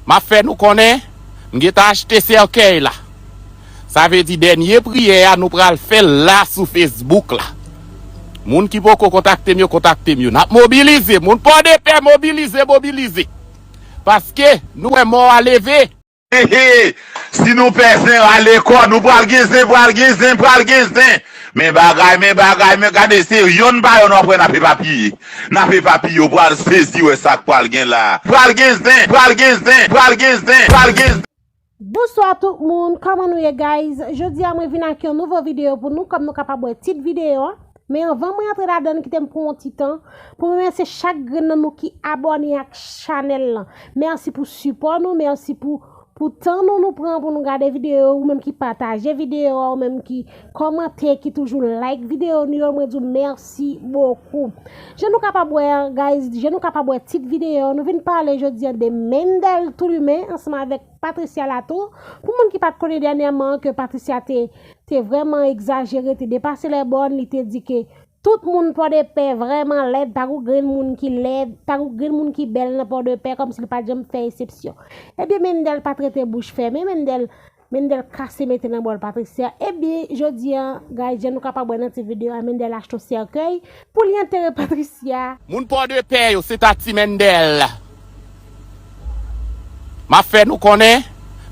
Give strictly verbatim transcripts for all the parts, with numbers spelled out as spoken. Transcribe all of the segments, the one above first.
M ap fè nou konnen, m gentan achte sèkèy la. Sa vle di dènye priyè a nou pral fè l la sou Facebook la. Moun ki poko kontakte m yo, kontakte m yo. N ap mobilize. Moun Pòdepè, mobilize, mobilize. Paske nou wè mò a leve. He, he. Si nou pè zen rale kò, nou pral gen zen, pral gen zen, pral gen zen. Men bagay, men bagay, men gade se yonn pa yonn w ap wè n ap epapiye. N ap epapiye, w pral sezi wè sa k pral gen la. Pral gen zen, pral gen zen, pral gen zen, pral gen zen. Bonswa tout moun, kòman nou ye guys? Jodi a mwen vin ak yon nouvo videyo pou nou, kòm nou kapab wè tit videyo a. Men anvan mwen antre ladan l, kite m pran yon ti tan pou m remèsye chak grenn nan nou ki abòne ak chanèl lan. Mèsi pou sipò nou, mèsi pou, pou tan nou nou pran pou nou gade videyo, ou menm ki pataje videyo a, ou menm ki kòmante, ki toujou like videyo nou yo, mwen di w mèsi bokou. Jan nou kapab wè, guys, jan nou kapab wè tit videyo, nou vin pale jodi a de Mendel Toulimen ansanm avèk Patricia Latou. Pou moun ki pa t konnen dènyèman ke Patricia te, te vrèman egzajere, te depase lè bòn, li te di ke tout moun Pòdepè vrèman lèd, pa gon grenn moun ki lèd, pa gon grenn moun ki bèl nan Pòdepè, kòmsi li pa t janm fè eksepsyon. Ebyen, Mendel pa t rete bouch fèmen, Mendel, Mendel kase mete nan bòl Patricia. Ebyen, jodi a, guys, jan nou kapab wè nan ti videyo a, Mendel achte yon sèkèy pou li antere Patricia. Moun Pòdepè yo, se ta ti Mendel. M ap fè nou konnen,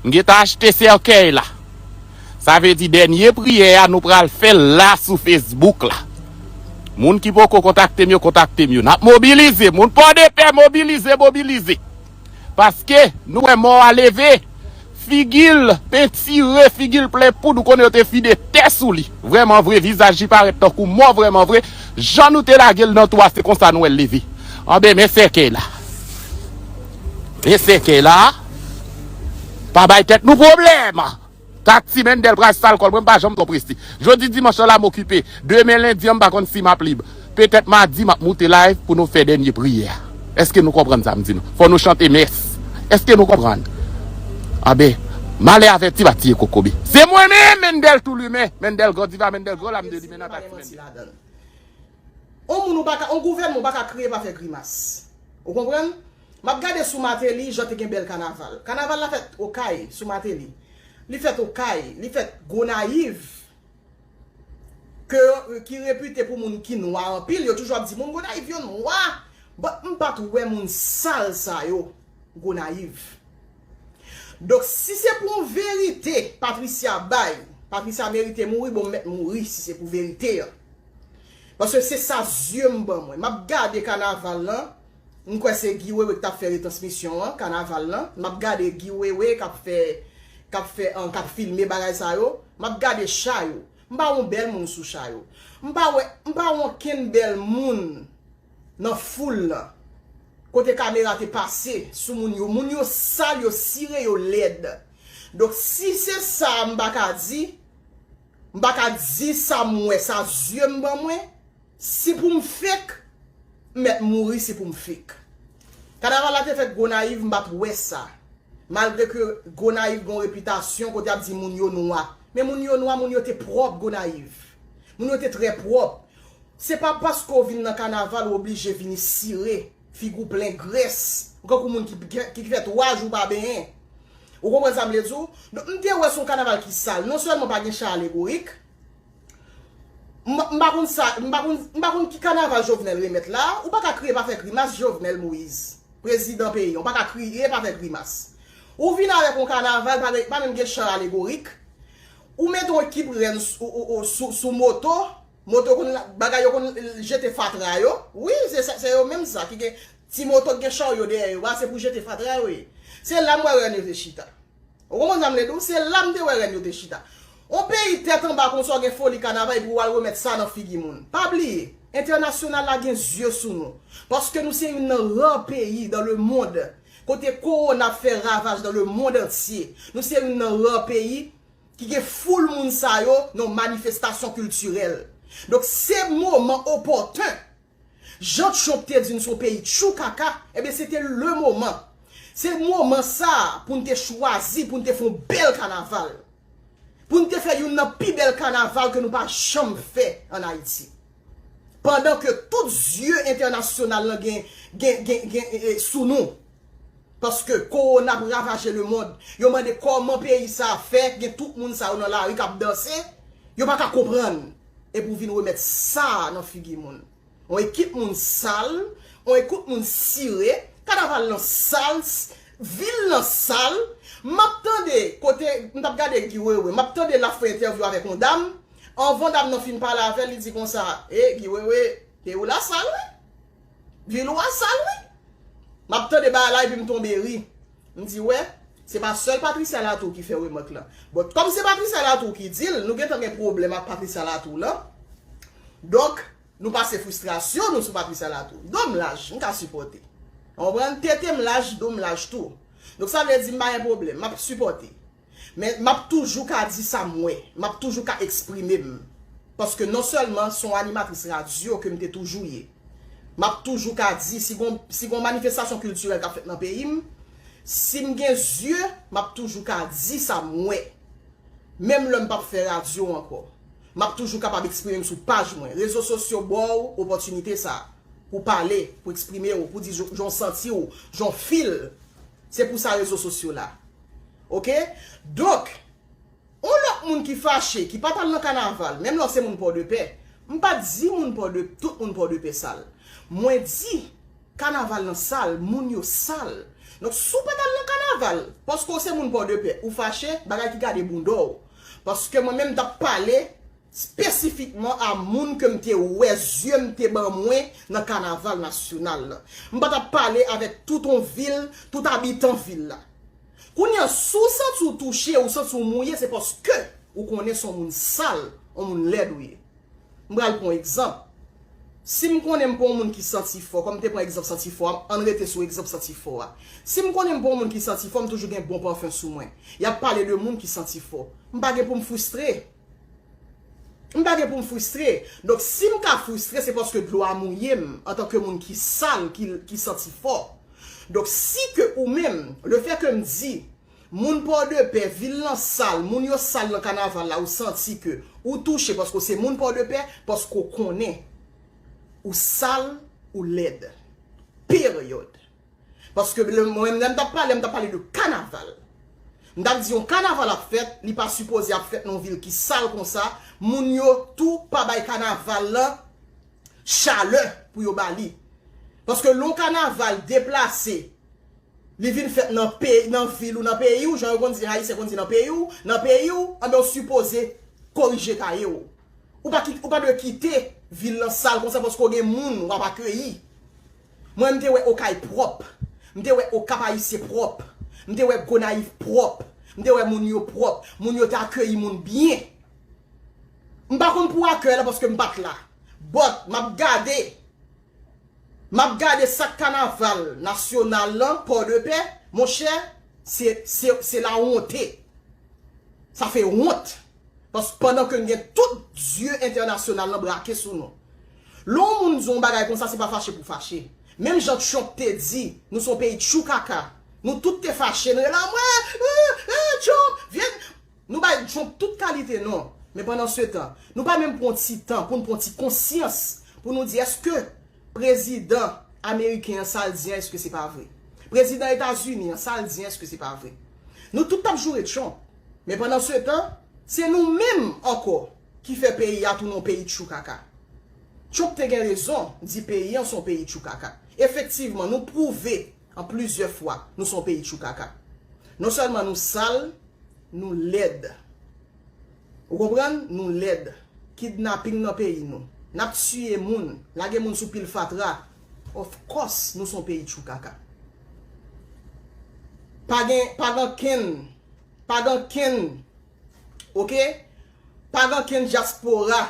m gentan achte sèkèy la. Sa vle di dènye priyè a nou pral fè l la sou Facebook la. Moun ki poko kontakte m yo, kontakte m yo. N ap mobilize. Moun Pòdepè, mobilize, mobilize. Paske nou wè mò a leve. Figi l pentire, figi l plen poud, ou konnen yo te vide tè sou li. Vrèman vre, vizaj li parèt tankou mò vrèman vre. Jan nou te lage l nan twou a, se konsa nou wè l leve. Anben, men sèkèy la. Men sèkèy la. Pa bay tèt nou pwoblèm. Ta ti Mendel pral sal kò l, mwen m pa janm twò prese. Jodi dimanch lan la m okipe. Demen lendi an m pa konn si m ap lib. Petèt madi m ap moute live pou nou fè dènye priyè a. Èske nou konprann sa m di nou? Fò nou chante mès. Èske nou konprann? Anben, malè avèti pa tiye kokobe. Se mwen menm, Mendel Toulimen, Mendel Gran Diva, Mendel Gran Lam de Limen nan Taxi Mendel. On moun ou pa ka, on gouvènman ou pa ka kriye pa fè grimas. Ou konprann? M ap gade sou Martelly, jan te gen bèl kanaval. Kanaval la fèt Okay, sou Martelly. Li fèt Okay, li fèt Gonayiv. Ke, ki repite pou moun ki nwa anpil, yo toujou ap di moun Gonayiv yo nwa. But m pa t wè moun sal sa yo Gonayiv. Donk si se pou yon verite Patricia bay, Patricia merite mouri, bon m mèt mouri si se pou verite an. Paske se sa zye m ban mwen. M ap gade kanaval lan, m kwè se Guy Wewe ki t ap fè retransmisyon an, kanaval lan. M ap gade Guy Wewe k ap fè, k ap fè, k ap filme bagay sa yo. M ap gade cha yo. M pa wè yon bèl moun sou cha yo. M pa wè, m pa wè okenn bèl moun nan foul lan. Kote kamera te pase sou moun yo. Moun yo sal, yo sire, yo lèd. Donk si se sa m pa ka di, m pa ka di sa m wè, sa zye m ban mwen, si pou m fake, m mèt mouri si pou m fake. Kanaval la te fèt Gonayiv, m pa t wè sa. Malgre ke Gonayiv gen yon repitasyon kote y ap di moun yo nwa. Men moun yo nwa, moun yo te pwòp Gonayiv. Moun yo te trè pwòp. Se pa paske w vin nan kanaval ou oblije vini sire, figi w plen grès, ou kankou moun ki, ki, ki fè twa jou pa benyen. Ou konprann sa m vle di w? Donk m te wè se yon kanaval ki sal. Non sèlman pa gen cha alegorik, m, m pa konn sa, m pa konn, m pa konn ki kanaval Jovenel remèt la, ou pa ka kriye pa fè grimas Jovenel Moïse, prezidan peyi an, ou pa ka kriye pa fè grimas. Ou vin avèk yon kanaval, pa, pa menm gen cha alegorik, ou mete yon ekip rèn sou, ou, ou, ou, sou, sou moto, moto konn, bagay yo konn jete fatra yo. Wi, se sa, se yo menm sa, ki gen ti moto ki gen charyo dèyè yo, ba se pou jete fatra yo ye. Se la m wè rèn yo te chita. Ou konprann sa m vle di w? Se la m te wè rèn yo te chita. On peyi tèt anba konsa w gen foli kanaval epi w al remèt sa nan figi moun. Pa bliye, entènasyonal la gen zye sou nou. Paske nou se youn nan rare peyi dans le monde kote kowona ap fè ravaj dans le monde entier. Nou se youn nan rare peyi ki gen foul moun sa yo nan yon manifestasyon kiltirèl. Donk se moman opòten. Jan Trump te di n se yon peyi tchoukaka, ebyen se te le moman. Se moman sa a pou n te chwazi pou n te fè yon bèl kanaval. Pou n te fè youn nan pi bèl kanaval ke nou pa janm fè ann Ayiti. Pandan ke tout zye entènasyonal lan gen, gen, gen, gen e, e, sou nou. Paske kowona ap ravaje lemonn. Yo mande kòman peyi sa a fè gen tout moun sa yo nan lari k ap danse. Yo pa ka konprann. Epi w vin remèt sa nan figi moun. On ekip moun sal, on ekip moun sire, kanaval lan sal, s- vil lan sal. M ap tande kote, m t ap gade Guy Wewe, m ap tande l ap fè entèvyou avèk on dam. Anvan dam nan fin pale avè l, li di konsa, e Guy Wewe, peyi w la sal wi. Vil ou a sal wi. M ap tande bagay la epi m tonbe ri. M di wè, se pa sèl Patricia Latour ki fè remak lan. But kòm se Patricia Latour ki di l, nou gentan gen pwoblèm ak Patricia Latour lan. Donk, nou pase fristrasyon nou sou Patricia Latour. Do m laj, m ka sipòte. Ou konprann? Tete m laj, do m laj tou. Donk sa vle di m pa gen pwoblèm, m ap sipòte. Men m ap toujou ka di sa m wè, m ap toujou ka eksprime m. Paske non sèlman se yon animatris radyo ke m te toujou ye. M ap toujou ka di, si gon, si gon manifestasyon kiltirèl k ap fèt nan peyi m, si m gen zye, m ap toujou ka di sa m wè. Menm lè m p ap fè radyo ankò, m ap toujou kapab eksprime m sou paj mwen. Rezo sosyo ba w opòtinite sa pou pale, pou eksprime w, pou di jan w santi w, jan w feel. Se pou sa rezo sosyo la. Oke? Donk, yon lòt moun ki fache, ki pa t al nan kanaval, menm lè w se moun Pòdepè, m pa di moun Pòde, tout moun Pòdepè sal. Mwen di, kanaval lan sal, moun yo sal. Donk, si w pa t al nan kanaval, paske w se moun Pòdepè, ou fache, bagay ki gade bounda w. Paske mwen menm, m t ap pale espesifikman a moun ke m te wè, zye m te ban mwen nan kanaval nasyonal lan. M pa t ap pale avèk tout on vil, tout abitan vil la. Kounye a, si w santi w touche, ou santi w mouye, se paske ou konnen se yon moun sal, yon moun lèd ou ye. M pral pran yon egzanp. Si m konnen m pa yon moun ki santi fò, kòm m te pran egzanp santi fò a, ann rete sou egzanp santi fò a. Si m konnen m pa yon moun ki santi fò, m toujou gen bon pafen sou mwen. Y ap pale de moun ki santi fò. M pa gen pou m fristre. M pa gen pou m fristre. Donk, si m ka fristre, se paske dlo a mouye m, antanke moun ki sal, ki, ki santi fò. Donk, si ke ou menm, lefètke m di, moun Pòdepè, vil lan sal, moun yo sal nan kanaval la, ou santi ke ou touche paske w se moun Pòdepè, paske w konnen ou sal, ou lèd. Peryòd. Paske lè, mwen menm, lè m t ap pale, m t ap pale de kanaval. M t ap di yon kanaval ap fèt, li pa sipoze ap fèt nan yon vil ki sal konsa, moun yo tou pa bay kanaval lan chalè pou yo ba li. Paske lè yon kanaval deplase, li vin fèt nan peyi, nan vil ou, nan peyi w, jan yo konn di, Ayisyen konn di nan peyi w, nan peyi w, anben w sipoze korije kaye w. Ou pa ki, ou pa dwe kite vil lan sal konsa paske w gen moun w ap akeyi. Mwen, m te wè Okay pwòp. M te wè Okap Ayisyen pwòp. M te wè Gonayiv pwòp. M te wè moun yo pwòp. Moun yo te akeyi moun byen. M pa konn pou akèy la paske m pa t la. But, m ap gade. M ap gade sa k kanaval nasyonal lan, Pòdepè, monchè, se, se, se la honte. Sa fè wont. Paske pandan ke n gen tout zye entènasyonal lan brake sou nou. Lè yon moun di yon bagay konsa, se pa fache pou fache. Menm jan Trump te di, nou se yon peyi tchoukaka. Nou tout te fache, nou rele anmwey, eh, eh, Trump, vye. Nou bay Trump tout kalite non. Men pandan se tan, nou pa menm pran ti tan pou n pran ti konsyans, pou nou di, èske prezidan ameriken an, sa l di an, èske se pa vre? Prezidan Etazini an, sa l di an, èske se pa vre? Nou tout t ap joure Trump. Men pandan se tan, se nou menm ankò ki fè peyi a tounen yon peyi tchoukaka. Trump te gen rezon di peyi an se yon peyi tchoukaka. Efektivman, nou pwouve an plizyè fwa nou se yon peyi tchoukaka. Non sèlman nou sal, nou lèd. Ou konprann? Nou lèd. Kidnaping nan peyi nou. N ap tiye moun, lage moun sou pil fatra. Of course, nou se yon peyi tchoukaka. Pa gen, pa gen kenn, pa gen kenn, oke? Pa gen kenn dyaspora.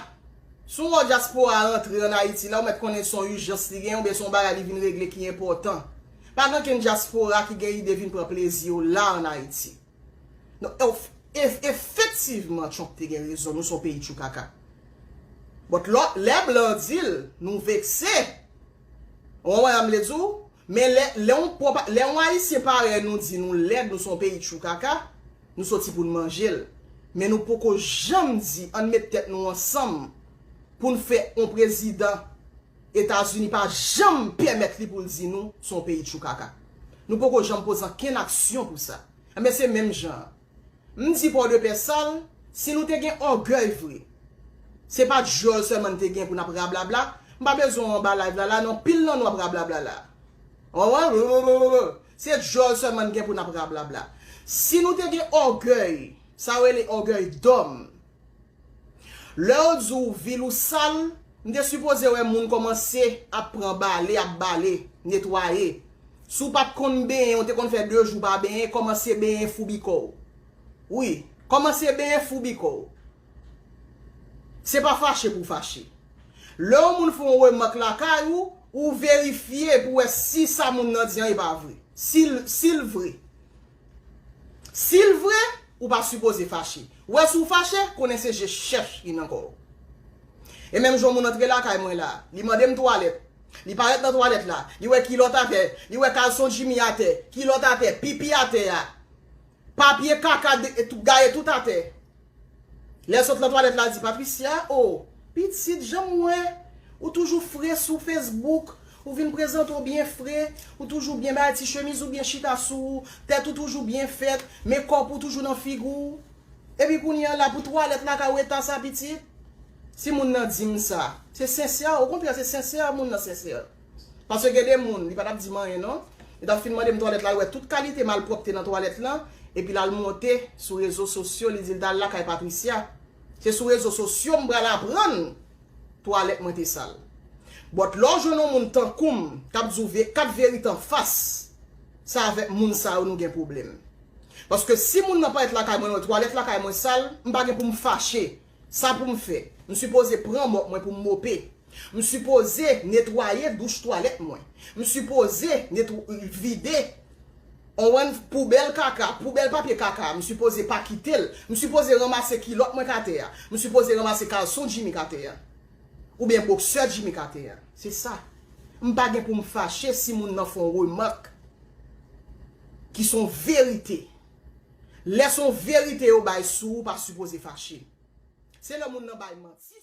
Si w wè dyaspora rantre ann Ayiti la, ou mèt konnen se yon ijans li gen, oubyen se yon bagay li vin regle ki enpòtan. Pa gen kenn dyaspora ki gen ide vin pran plezi yo la ann Ayiti. Non, ew, ef-, efektivman, Trump te gen rezon, nou se yon peyi tchoukaka. But lò, lè blan di l, nou vekse. Ou konprann sa m vle di w? Men lè, lè yon pwòp, lè yon Ayisyen parèy nou di nou lèd, nou se yon peyi tchoukaka, nou soti pou n manje l. Men nou poko janm di, ann met tèt nou ansanm pou n fè yon prezidan Etazini pa janm pèmèt li pou l di nou se yon peyi tchoukaka. Nou poko janm poze ankenn aksyon pou sa. Enben, se menm jan an. M di Pòdepè sal, si nou te gen ògèy vre, se pa djòl sèlman n te gen pou n ap rablabla. M pa bezwen w anba live la la, non, pil nan nou ap rablabla la. Ou konprann? Se djòl sèlman n gen pou n ap rablabla. Si nou te gen ògèy, sa yo rele ògèy dòm. Lè yo di w vil ou sal, m te sipoze wè moun kòmanse ap pran bale, ap bale, netwaye. Si w pa t konn benyen, w te konn fè de jou w pa benyen, kòmanse benyen foubi kò w. Wi, kòmanse benyen foubi kò w. Se pa fache pou w fache. Lè yon moun fè yon remak lakay ou, ou verifye pou wè si sa moun nan di an e pa vre. Si l, si l vre. Si l vre, ou pa sipoze fache. Ou wè si w fache, konnen se je chèch ki nan kò w. E menm jan yon moun antre lakay mwen la, li mande m twalèt. Li parèt nan twalèt la, li wè kilòt atè, li wè kalson Jimmy atè, kilòt atè, pipi atè a. Papye kaka de, e tout, gaye tout atè. Lè l sot nan twalèt la, l di, Patricia, o, pitit, jan m wè, ou toujou fre sou Facebook, ou vin prezante w byen fre, ou toujou byen bay ti chemiz ou byen chita sou ou, tèt ou toujou byen fèt, mekòp ou toujou nan figi w. Epi kounye a la pou twalèt lakay ou eta sa, pitit? Si moun nan di m sa, se sensè, okontrè, se sensè, moun nan sensè. Paske gen de moun, li pa t ap di m anyen non. Li t ap fin mande m twalèt la, li wè tout kalite malpwòpte nan twalèt lan, epi l al monte sou rezo sosyo, li di l t al lakay Patricia. Se sou rezo sosyo m pral aprann twalèt mwen te sal. But lè w jwenn yon moun tankou m, k ap di w ve-, k ap verite anfas, se avèk moun sa yo nou gen pwoblèm. Paske si moun nan parèt lakay mwen, twalèt lakay mwen sal, m pa gen pou m fache. Sa pou m fè? M sipoze pran mòp mwen pou m mope. M sipoze netwaye douch twalèt mwen. M sipoze netw-, vide on wan poubèl kaka, poubèl papye kaka. M sipoze pa kite l. M sipoze ranmase kilòt mwen k atè a. M sipoze ranmase kalson Jimmy k atè a. Oubyen boksè Jimmy k atè a. Se sa. M pa gen pou m fache si moun nan fè yon remak ki se yon verite. Lè se yon verite yo bay sou ou, pa sipoze fache. Se lè moun nan bay manti